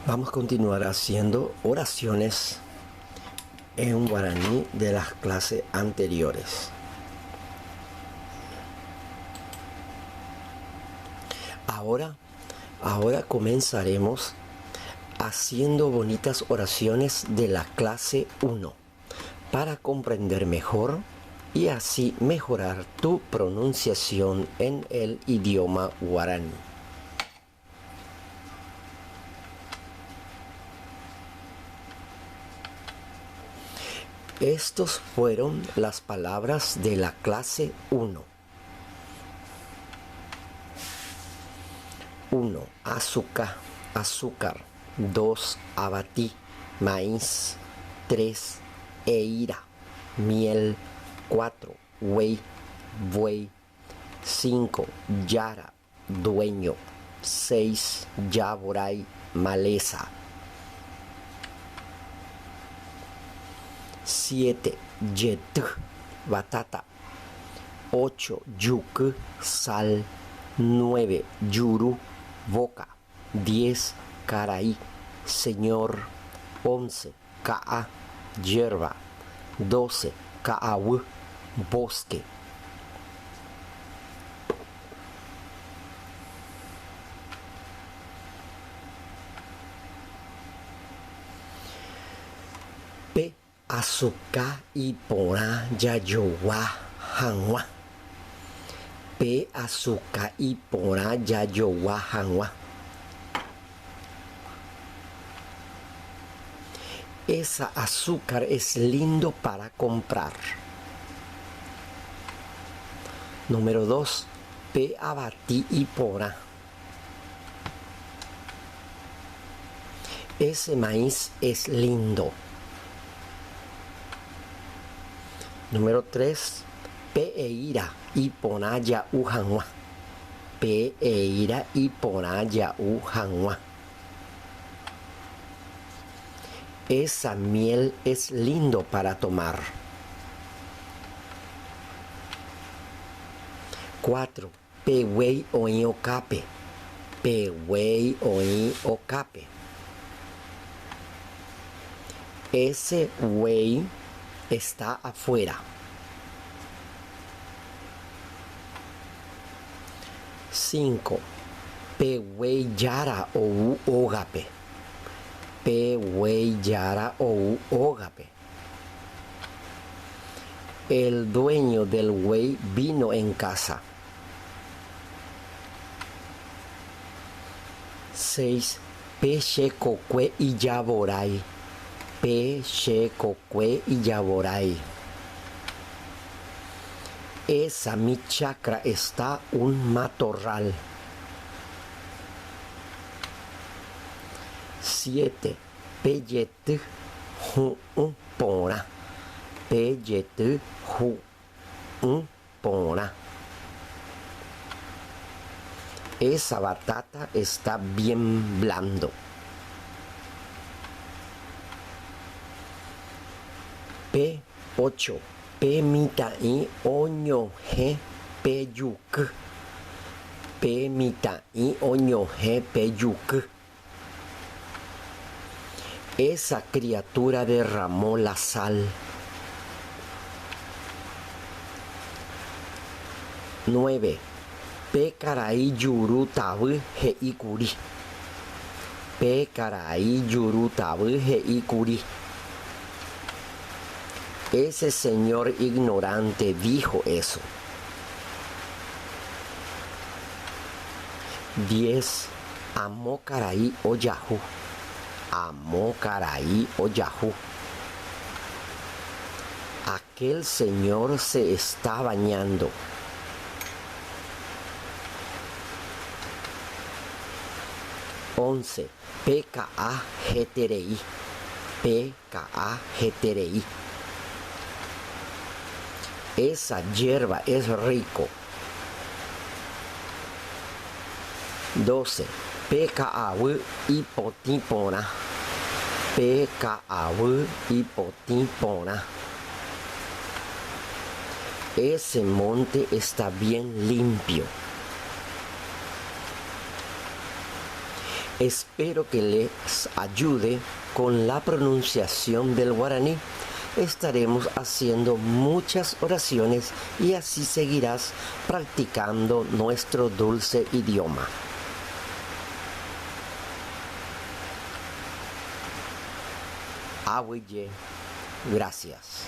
Vamos a continuar haciendo oraciones en guaraní de las clases anteriores. Ahora, ahora comenzaremos haciendo bonitas oraciones de la clase 1 para comprender mejor y así mejorar tu pronunciación en el idioma guaraní. Estos fueron las palabras de la clase 1. 1. Azúcar, azúcar. 2. Abatí, maíz. 3. Eira, miel. 4. Güey, buey. 5. Yara, dueño. 6. Yaboray, maleza. 7. Yet, batata. 8. Yuk, sal. 9. Yuru, boca. 10. Caraí, señor. 11. Ka, hierba. 12. Kaaw, bosque. Pe asuka iporã jajogua hag̃ua. Pe asuka iporã jajogua hag̃ua. Esa azúcar es lindo para comprar. Número 2. Pe avati iporã. Ese maíz es lindo. Número 3. Pe eíra iporã ja'u hag̃ua. Pe eíra iporã ja'u hag̃ua. Esa miel es lindo para tomar. 4. Pe guéi oĩ okápe. Pe guéi oĩ okápe. Ese guéi está afuera. 5. Pe guéi jára ou ógape. Pe guéi jára ou ógape. El dueño del guéi vino en casa. 6. Pe che kokue ijavorái. Pe che kokue ijavorái. Esa mi chacra está un matorral. 7. Pe jety hu'ũ porã. Pe jety hu'ũ porã. Esa batata está bien blando. Pe 8. Pe mitã'i oñohẽ pe juky. Pe mitã'i oñohẽ pe juky. Esa criatura derramó la sal. 9. Pe karai juru tavy he'i kuri. Pe karai juru tavy he'i kuri. Ese señor ignorante dijo eso. 10. Amo karai ojahu. Amo karai ojahu. Aquel señor se está bañando. 11. Pe ka'a heterei. Pe ka'a heterei. Esa hierba es rico. 12. Pe ka'aguy ipotĩ porã. Pe ka'aguy ipotĩ porã. Ese monte está bien limpio. Espero que les ayude con la pronunciación del guaraní. Estaremos haciendo muchas oraciones y así seguirás practicando nuestro dulce idioma. Aguyje, gracias.